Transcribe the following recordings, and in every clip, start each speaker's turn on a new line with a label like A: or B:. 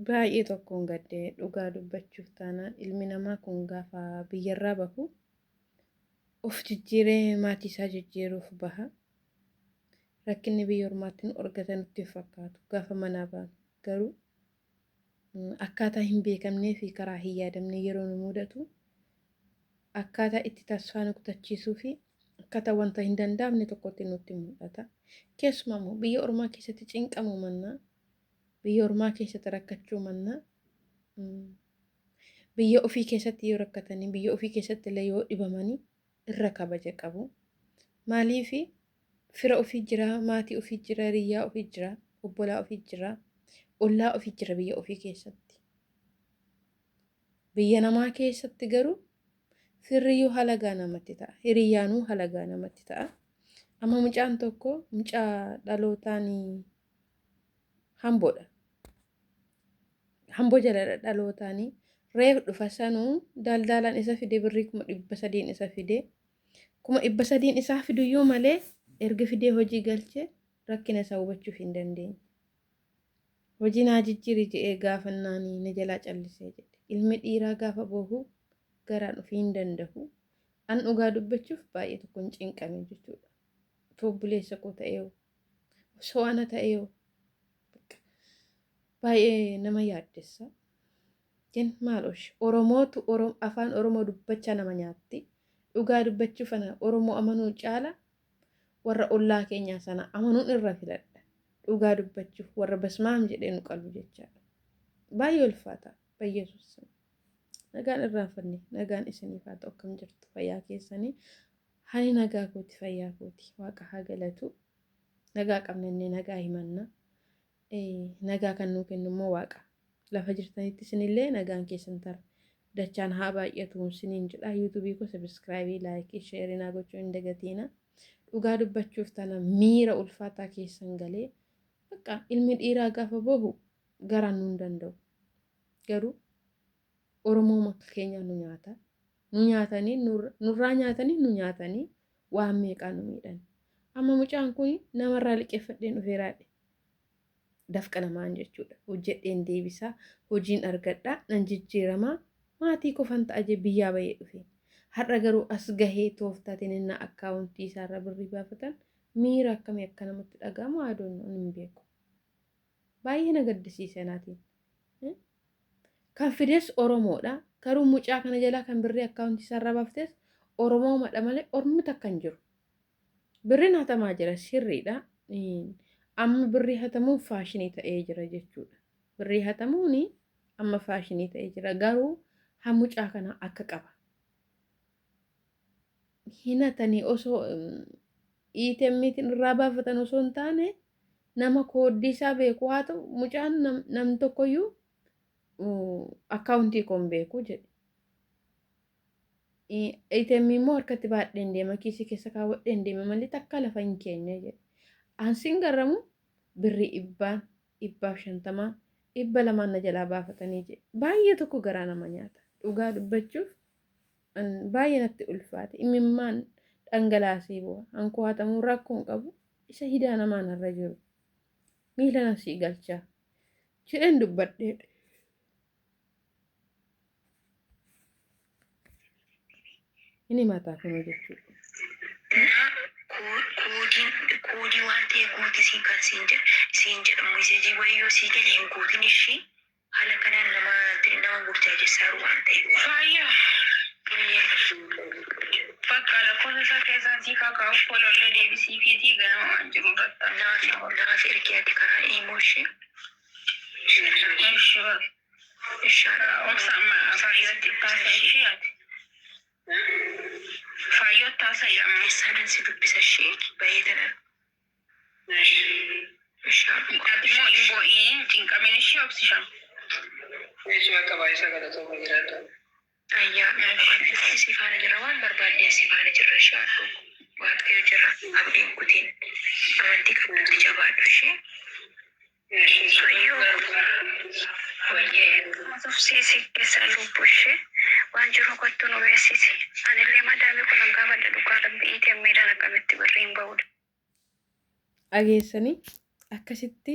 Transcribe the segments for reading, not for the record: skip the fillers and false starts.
A: Baay'ee tokkoon gadde dhugaa dubbachuuf taanaan ilmi namaa kun gaafa biyyarraa bahu of jijjiiree maatii isaa jijjiiruuf baha. Rakkinni biyya ormaatti nu argata nutti hin fakkaatu gaafa manaa baanu garuu akkaataa hin beekamnee fi karaa hin yaadamne yeroo nu mudatu akkaataa itti tasfaa nu kutachiisuu fi akkaataa wanta hin danda'amne tokkotti nutti mul'ata. Keessumaa immoo biyya ormaa keessatti cinqamuu mannaa biyya ormaa keessatti rakkachuu mannaa biyya ofii keessatti yoo rakkatanii biyya ofii keessatti illee yoo dhibamanii irra kabaja qabu. Maaliif fira ofii jira, maatii ofii jira, hiriyyaa ofii jira, obbolaa ofii jira, ollaa ofii jira biyya ofii keessatti. Biyya namaa keessatti garuu firriyyuu halagaa namatti ta'a. Hiriyyaanuu halagaa namatti ta'a. Amma mucaan tokko mucaa dhalootaan Hamboodha. Hamboo jala dhalootaanii reef dhufa sanuu daldaalaan isa fide birrii 300,000 isa fide. 300,000 isaa fiduyyuu malee erga fidee hojii galche rakkina isaa hubachuuf hin dandeenye. Hojii naa jijjiiri jedhee gaafannaanii na jalaa callisee jedhe. Ilmi dhiiraa gaafa boohu garaan ofii hin dandahu. An dhugaa dubbachuuf baay'ee tokkon cinqame jechuudha. Otoo obboleessa koo ta'ee osoo ana ta'ee baay'ee nama yaaddessa. Jin maal osh Oromootu afaan Oromoo dubbachaa nama nyaatti. Dhugaa dubbachuuf ana Oromoo amanuu caala warra ollaa keenyaa sana amanuun irra filadha. Dhugaa dubbachuuf warra basmaam jedhee nu qalu jechaadha. Baay'ee ulfaata. Bayyeesus. Nagaan irraanfanne nagaan isiniif haa ta'u akkam jirtu fayyaa keessanii. Hani nagaa kooti fayyaa kooti waaqa haa galatu. Nagaa qabnannee nagaa himanna. Nagaa kan nuu kennu immoo waaqa. Lafa jirtanitti isinillee nagaan keessan tara. Dachaan haa baay'atu isiniin jedha. Yuutuubii koo sabiskiraayibii, laayikii, sheerii naa gochuu hin dagatiina. Dhugaa dubbachuuf tana miira ulfaataa keessan galee bakka ilmi dhiiraa gaafa boohu garaan nu hin danda'u. Garuu Oromoo akka keenyaa nu nyaata. Nu nyaatanii nurraa nyaatanii nu nyaatanii waan meeqaa nu miidhan. Amma mucaan kun namarraa liqeeffadheen dhufeeraadhe. Dafqa namaan jechuudha. Hojjedheen deebisaa, hojiin argadhaa, nan jijjiiramaa, maatii kofan ta'a jee biyyaa bahee dhufe. Har'a garuu as gahee tooftaatiin innaa akkaawuntii isaarra birrii baafatan miira akkamii akka namatti dhaga'amu adoon hin beeku. Baay'ee na gaddisiise naatiin. Kan fides Oromoodha. Garuu mucaa kana jalaa kan birrii akkaawuntii isaarraa baaftes Oromoomadha malee ormi takka hin jiru. Birriin hatamaa jira sirriidha. Amma birrii hatamuun faashinii ta'ee jira jechuudha. Birrii hatamuun amma faashinii ta'ee jira. Garuu ha mucaa kana akka qaba. Hin hatanii osoo ATM'tiin irraa baafatan osoo hin taane nama kooddii isaa beeku haa ta'u mucaan nam tokkoyyuu akkaawuntii koo hin beeku jedhe. ATM immoo harkatti baadheen deema kiisii keessa kaawwadheen deema malee takka lafa hin keenye jedhe. Ansiin garramu birrii dhibbaan 150n 200n na jalaa baafatanii jedhe. Baay'ee tokko garaa nama nyaata. Dhugaa dubbachuuf baay'ee natti ulfaate. Imimmaan dhangalaasee bu'a. Hankoo hatamuu rakkoo hin qabu. Isa hidaa namaa narra jiru. Miila na sii galchaa. Jedheen dubbadhee. Inni mataa kunoo jechuudha.
B: Naa koodiin koodii waan ta'e guuti siin kan siin jedhu siin jedhamu miseejii wayii yoo sii gale hin guutin ishii haala kanaan nama nama burjaajessaaru waan ta'eef.
C: Faayyaa. Bakka lakkoofsa isaa keessaan siif haa kaa'u follow illee deebisiifiitii ganama waan jiru irratti
B: Naaf naaf ergi ati karaa imo ishee.
C: Eshi bakka.
B: Inshallah.
C: Obsa amma faayyootti taasa ishee ati. Faayyootti taasa'i amma.
B: Keessaanan si dubbisa ishee bayee tana. Inshallah.
C: Ati immoo hin boo'iin hin cinqamin ishee obsisha.
D: Eshi bakka baay'isa galatoomi jiraadha.
B: Ayyaa nuti si faana jirra waan barbaaddeen si faana jirra ishee haadhoo koo waaqayyo jira abdii hin kutiin amantii qabdutti jabaadhu ishee.
C: Fayyoo wayyee
E: Haasofsiisi keessaa lubbu ishee waan jiru kottu nu beeksisi. Anillee madaamii koo nan gaafadha dhugaa rabbii ATM dhaan akkamitti birriin ba'uu
A: Dhageessanii akkasitti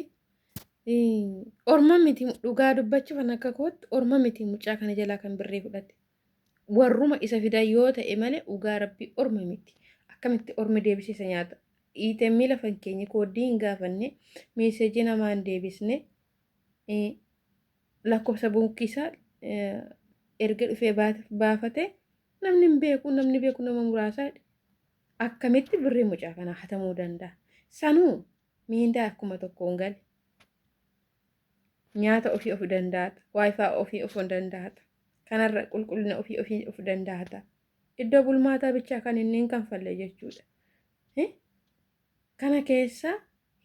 A: Orma miti, dhugaa dubbachuuf kan akka kootti orma miti mucaa kana jalaa kan birrii fudhate. Warruma isa fidan yoo ta'e malee dhugaa rabbii orma miti. Akkamitti ormi deebisee isa nyaata? ATM lafa hin keenye, kooddii hin gaafanne, meeseejii namaa hin deebisne, lakkoofsa buukii isaa erga dhufee baafate namni hin beeku, namni beeku nama muraasa. Akkamitti birrii mucaa kanaa hatamuu danda'a? Sanuu miindaa akkuma tokkoon gale. Nyaata ofii of danda'ata, WiFi ofii of danda'ata, kanarra qulqullina ofii ofii of danda'ata. Iddoo bulmaataa bichaa kan inni hin kanfalle jechuudha. Kana keessa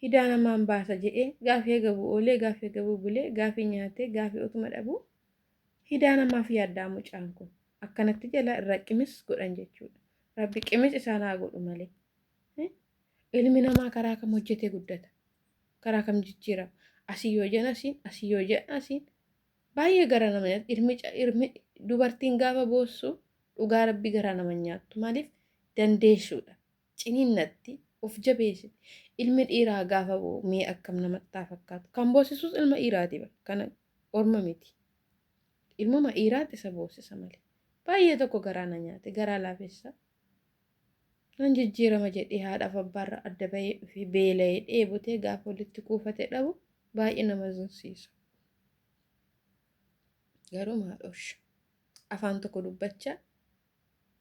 A: hidaa namaan baasa jedhee gaafii gabu oolee, gaafii gabu bulee, gaafii nyaatee, gaafii utuma dhabu, hidaa namaaf yaaddaa mucaan kun akkanatti jala irraa qimis godhan jechuudha. Rabbi qimis isaan haa godhu malee. Ilmi namaa karaa kam hojjetee guddata? Karaa kam jijjiirama? Asii yoo jedhan asiin, asii yoo jedhan asiin. Baay'ee gara nama nyaata. Ilmi dubartiin gaafa boossu dhugaa rabbi garaa nama nyaattu. Maaliif dandeessuudha? Ciniinnatti of jabeessiti. Ilmi dhiiraa gaafa boo'u mee akkam namatti fakkaatu? Kan boossisus ilma dhiiraati bara. Kana orma miti. Ilmuma dhiiraatti isa boossisa malee. Baay'ee tokko garaa na nyaate, garaa laafessa. Nan jijjiirama jedhee haadhaaf abbaarra adda bahee dhufee beela'ee dheebotee gaafa walitti kuufate dhabu baay'ee nama zinsiisa. Garuu maadhoosh afaan tokko dubbachaa,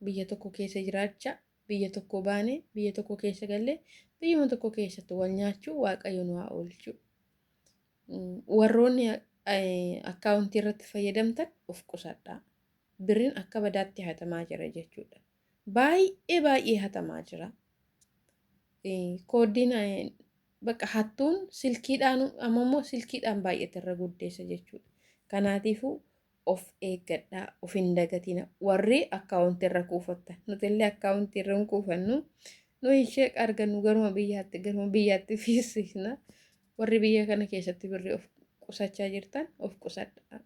A: biyya tokko keessa jiraachaa, biyya tokko baanee biyya tokko keessa gallee biyyuma tokko keessatti wal nyaachuu Waaqayyo nu haa oolchu. Warroonni akkaawuntii irratti fayyadamtan of qusadhaa. Birriin akka badaatti hatamaa jira jechuudha. Baay'ee baay'ee hatamaa jira. Kooddiin bakka hattuun silkiidhaan amma immoo silkiidhaan baay'ate irra guddeessa jechuudha. Kanaatiifuu of eeggadhaa, of hin dagatina. Warri akkaawuntii irra kuufattan, nuti illee akkaawuntii irra hin kuufannu, nu ishee argannu garuma biyyaatti fiissisna. Warri biyya kana keessatti birrii of qusachaa jirtan of qusadhaa.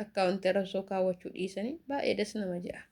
A: Akkaawuntii irra osoo kaawwachuu dhiisanii baay'ee das nama jedha.